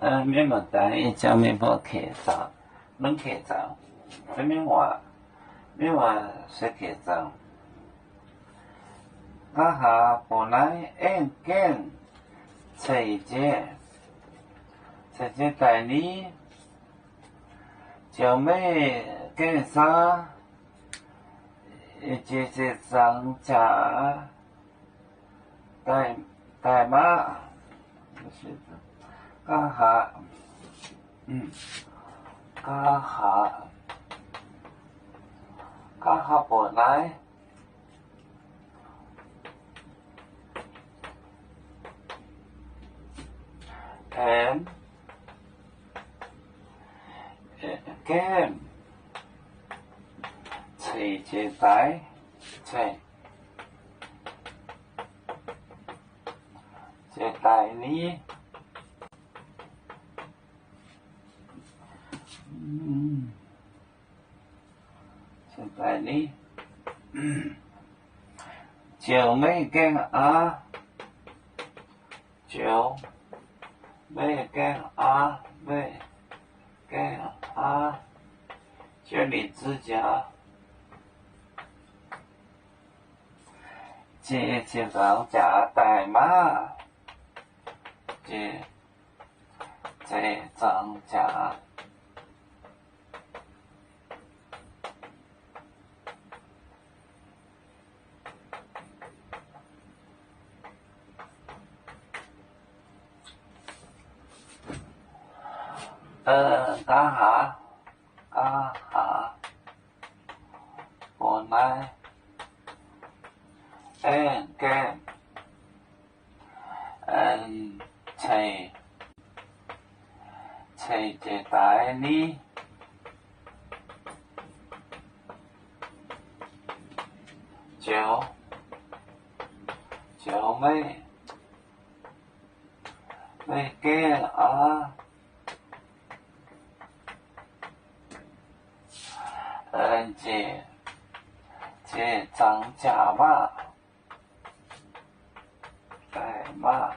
Mienh muoz-doic, ih jaax mienh mbuo kec zaux, lungv kec zaux, mv mingh waac, mingh waac se kec zaux. Nqa'haav mbuo naaiv aengx gaengh ceix jiez, ceix jiez daaih ni, ziouc meih gaengh saauv jiex ziepc zangx jaax daaih maah. Nqa'haav, nqa'haav, nqa'haav mbuo naaiv aengx gaengh ceix jiez daaih, ceix jiez daaih ni, ceix daaih ni, ziouc meih gaengh aav, ziouc meih gaengh aav, meih gaengh aav, ziouc ninh ziex jaax, jiex, jiex zangx jaax daaih maah. Jiex, jiex zangx jaax. Nqa'haav, nqa'haav mbuo naaiv aengx gaengh ceix, ceix jiez daaih ni, ziouc, ziouc meih, meih gaengh aav, jiex, jiex zangx jaax maah. Daaih maah.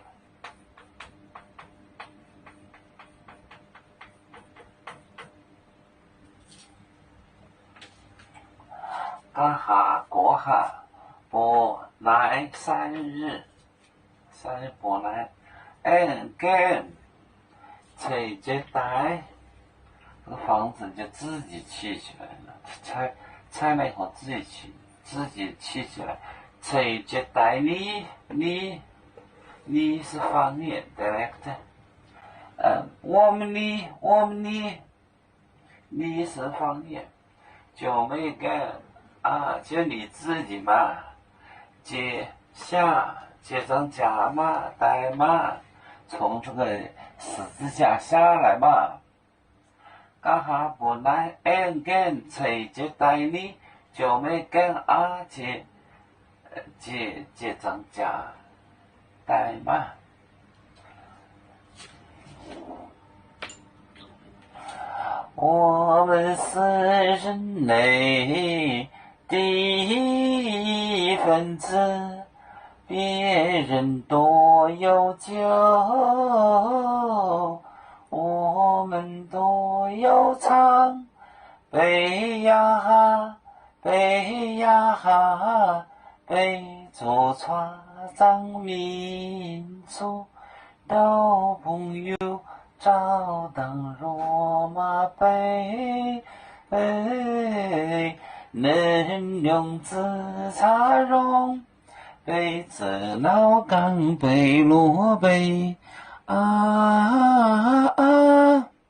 Nqa'haav gorx haac, mbuo naaiv 三日, 三日 mbuo naaiv aengx gaengh ceix jiez daaih. 房子就自己砌起来了，拆，拆了以后自己砌，自己砌起来。Ceix jiez daaih ni, ni, ni 是方言 dialect. 我们呢，我们呢， Ni 是方言. Ziouc meih gaengh, ziouc 你自己 maah, jiex xia, jiex zangx jaax maah, daaih maah, 从这个十字架下来 maah. Nqa'haav mbuo naaiv aengx gaengh ceix jiez daaih ni, ziouc meih gaengh aav jiex, jiex, jiex zangx jaax daaih maah. 我们是人类的一份子，别人多有酒，我们多有唱。杯呀哈， 杯呀哈，杯，坐船上民族，老朋友照当落马杯，杯，能用紫砂容，杯子老钢杯落杯，啊，啊。